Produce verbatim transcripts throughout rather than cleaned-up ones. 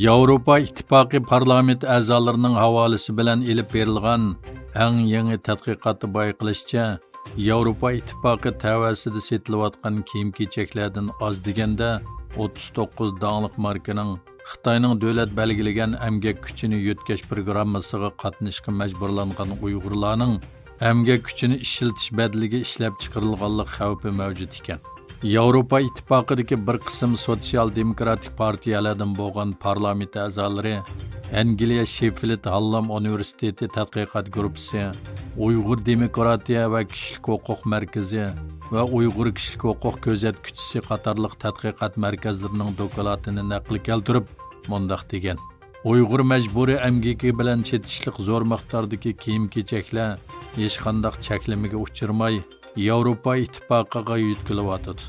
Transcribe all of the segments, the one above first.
ياۋروپا ئىتتىپاقى پارلامېنت ئەزالىرىنىڭ ھاۋالىسى بىلەن ئېلىپ بېرىلغان ئەڭ يېڭى تەتقىقاتتا بايقىلىشىچە، ياۋروپا ئىتتىپاقى تەۋەسىدە سېتىلىۋاتقان كىيىم-كېچەكلەردىن ئاز دېگەندە ئوتتۇز توققۇز داڭلىق ماركىنىڭ خىتاينىڭ دۆلەت بەلگىلىگەن ئەمگەك كۈچىنى يۆتكەش پروگراممىسىغا قاتنىشىشقا مەجبۇرلانغان ئۇيغۇرلارنىڭ ئەمگەك كۈچىنى ئىشلىتىش بەدىلىگە ئىشلەپچىقىرىلغانلىق خەۋپى مەۋجۇت ئىكەن. ياۋروپا ئىتتىپاقىدىكى بىر قىسىم سوتسىيال دېموكراتىك پارتىيەلەردىن بولغان پارلامېنت ئەزالىرى ئەنگلىيە شېففىلد ھاللام ئۇنىۋېرسىتېتى تەتقىقات گۇرۇپپىسى، ئۇيغۇر دېموكراتىيە ۋە كىشىلىك ھوقۇق مەركىزى ۋە ئۇيغۇر كىشىلىك ھوقۇق كۆزەتكۈچىسى قاتارلىق تەتقىقات مەركەزلىرىنىڭ دوكلاتىنى نەقىل كەلتۈرۈپ، مۇنداق دېگەن: ئۇيغۇر مەجبۇرىي ئەمگىكى بىلەن چېتىشلىق زور مىقداردىكى كىيىم-كېچەكلەر ھېچقانداق چەكلىمىگە ئۇچرىماي، ياۋروپا ئىتتىپاقىغا يۆتكىلىۋاتىدۇ.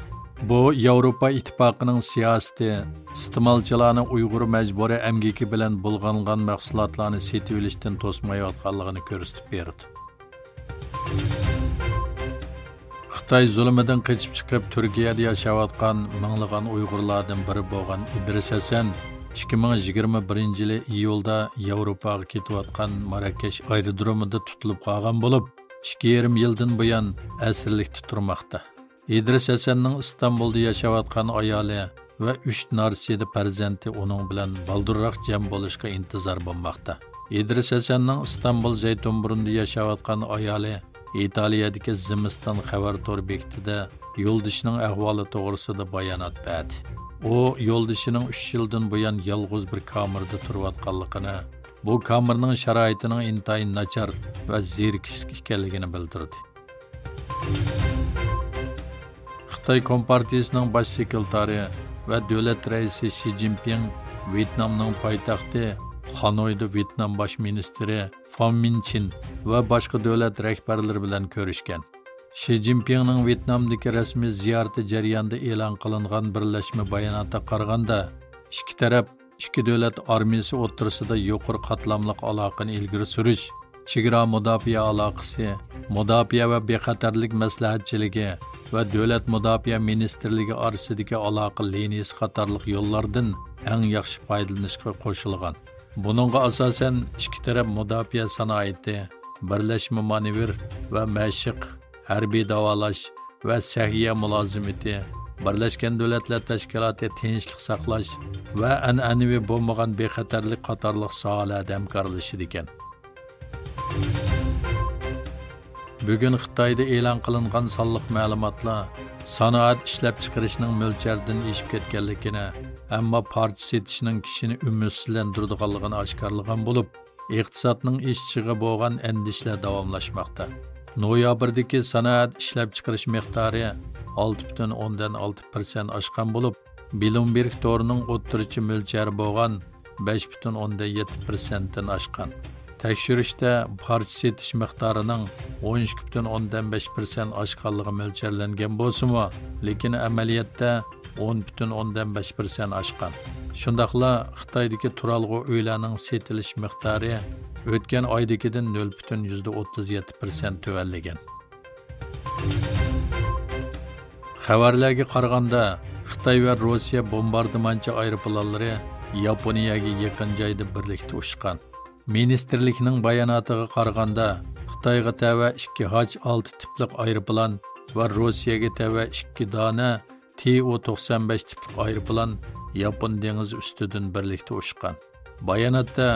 بۇ ياۋروپا ئىتتىپاقىنىڭ سىياسىتى ئىستېمالچىلارنى ئۇيغۇر مەجبۇرىي ئەمگىكى بىلەن بۇلغانغان مەھسۇلاتلارنى سېتىۋېلىشتىن توسمايۋاتقانلىقىنى كۆرسىتىپ بېرىدۇ. خىتاي زۇلۇمىدىن قېچىپ چىقىپ، تۈركىيەدە ياشاۋاتقان مىڭلىغان ئۇيغۇرلاردىن بىرى بولغان ئىدرىس ھەسەن ئىككى مىڭ يىگىرمە بىرىنچى يىلى ئىيۇلدا ياۋروپاغا كېتىۋاتقان ماراكەش ئايرودرومىدا تۇتۇلۇپ قالغان بولۇپ، ئىككى يېرىم يىلدىن بۇيان ئەسىرلىكتە تۇرماقتا. ئىدرىس ھەسەننىڭ ئىستانبۇلدا ياشاۋاتقان ئايالى ۋە ئۈچ نارسىدە پەرزەنتى ئۇنىڭ بىلەن بالدۇرراق جەم بولۇشقا ئىنتىزار بولماقتا. ئىدرىس ھەسەننىڭ ئىستانبۇل زەيتۇنبۇرنىدا ياشاۋاتقان ئايالى ئىتالىيەدىكى زىمىستان خەۋەر تور بېكىتىدە يولدىشىنىڭ ئەھۋالى توغرىسىدا بايانات بەردى. ئۇ يولدىشىنىڭ ئۈچ يىلدىن بۇيان يالغۇز بىر كامېردا تۇرۇۋاتقانلىقىنى، بۇ كامېرنىڭ شارائىتىنىڭ ئىنتايىن ناچار ۋە زېرىكىشلىك ئىكەنلىكىنى بىلدۈردى. خىتاي كومپارتىيىسىنىڭ باش سېكرېتارى ۋە دۆلەت رەئىسى شى جىنپىڭ ۋيېتنامنىڭ پايتەختى خانويدا ۋيېتنام باش مىنىستىرى فان مىن چىن ۋە باشقا دۆلەت رەھبەرلىرى بىلەن كۆرۈشكەن. شى جىنپىڭنىڭ ۋيېتنامدىكى رەسمىي زىيارىتى جەريانىدا ئېلان قىلىنغان بىرلەشمە باياناتقا قارىغاندا، ئىككى تەرەپ ئىككى دۆلەت ئارمىيىسى ئوتتۇرىسىدا يۇقىرى قاتلاملىق ئالاقىنى ئىلگىرى سۈرۈش، چېگرا مۇداپىئە ئالاقىسى، مۇداپىئە ۋە بىخەتەرلىك مەسلىھەتچىلىكى ۋە دۆلەت مۇداپىئە مىنىستىرلىكى ئارىسىدىكى ئالاقە لىنىيىسى قاتارلىق يوللاردىن ئەڭ ياخشى پايدىلىنىشقا قوشۇلغان. بۇنىڭغا ئاساسەن، ئىككى تەرەپ مۇداپىئە سانائىتى، بىرلەشمە مانېۋىر ۋە مەشىق، ھەربىي داۋالاش ۋە سەھىيە مۇلازىمىتى، بىرلەشكەن دۆلەتلەر تەشكىلاتى تىنچلىق ساقلاش ۋە ئەنئەنىۋى بولمىغان بىخەتەرلىك قاتارلىق ساھەلەردە ھەمكارلىشىدىكەن. بۈگۈن خىتايدا ئېلان قىلىنغان سانلىق مەلۇماتلار سانائەت ئىشلەپچىقىرىشنىڭ مۆلچەردىن ئېشىپ كەتكەنلىكىنى، ئەمما پارچە سېتىشنىڭ كىشىنى ئۈمىدسىزلەندۈرىدىغانلىقىنى ئاشكارىلىغان بولۇپ، ئىقتىسادنىڭ ئېشىشىغا بولغان ئەندىشىلەر داۋاملاشماقتا. نويابىردىكى سانائەت ئىشلەپچىقىرىش مىقدارى ئالتە پۈتۈن ئوندىن ئالتە پىرسەنت ئاشقان بولۇپ، بلومبېرگ تورىنىڭ ئوتتۇرىچە مۆلچەرى بولغان بەش پۈتۈن ئوندىن يەتتە پىرسەنتتىن ئاشقان. تەكشۈرۈشتە پارچە سېتىش مىقدارىنىڭ ئون ئىككى پۈتۈن ئوندىن بەش پىرسەنت ئاشقانلىقى مۆلچەرلەنگەن بولسىمۇ، لېكىن ئەمەلىيەتتە ئون پۈتۈن ئوندىن بەش پىرسەنت ئاشقان. شۇنداقلا خىتايدىكى تۇرالغۇ ئۆيلەرنىڭ سېتىلىش مىقدارى ئۆتكەن ئايدىكىدىن نۆل پۈتۈن يۈزدە ئوتتۇز يەتتە پىرسەنت تۆۋەنلىگەن. خەۋەرلەرگە قارىغاندا، خىتاي ۋە روسىيە بومباردىمانچى ئايروپىلانلىرى ياپونىيەگە يېقىن جايدا بىرلىكتە ئۇچقان. مىنىستىرلىكنىڭ باياناتىغا قارىغاندا، خىتايغا تەۋە ئىككى ھاچ ئالتە تىپلىق ئايروپىلان ۋە روسىيەگە تەۋە ئىككى دانە تى ئۇ توقسان بەش تىپلىق ئايروپىلان ياپون دېڭىزى ئۈستىدىن بىرلىكتە ئۇچقان. باياناتتا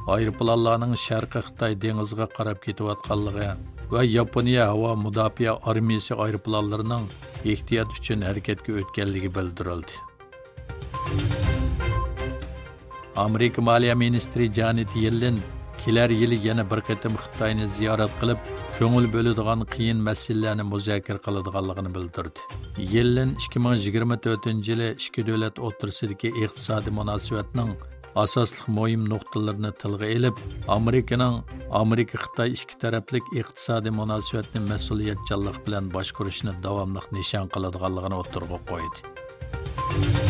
ئايروپىلانلارنىڭ شەرقىي خىتاي دېڭىزىغا قاراپ كېتىۋاتقانلىقى ۋە ياپونىيە ھاۋا مۇداپىئە ئارمىيىسى ئايروپىلانلىرىنىڭ ئېھتىيات ئۈچۈن ھەرىكەتكە ئۆتكەنلىكى بىلدۈرۈلدى. ئامېرىكا مالىيە مىنىستىرى جانېت يېللېن كېلەر يىلى يەنە بىر قېتىم خىتاينى زىيارەت قىلىپ، كۆڭۈل بۆلىدىغان قىيىن مەسىلىلەرنى مۇزاكىرە قىلىدىغانلىقىنى بىلدۈردى. يېللېن ئىككى مىڭ يىگىرمە تۆتىنچى يىلى ئىككى دۆلەت ئوتتۇرىسىدىكى ئىقتىسادىي مۇناسىۋەتنىڭ ئاساسلىق مۇھىم نۇقتىلىرىنى تىلغا ئېلىپ، ئامېرىكىنىڭ ئامېرىكا-خىتاي ئىككى تەرەپلىك ئىقتىسادىي مۇناسىۋەتنى مەسئۇلىيەتچانلىق بىلەن باشقۇرۇشىنى داۋاملىق نىشان قىلىدىغانلىقىنى ئوتتۇرىغا قويدى.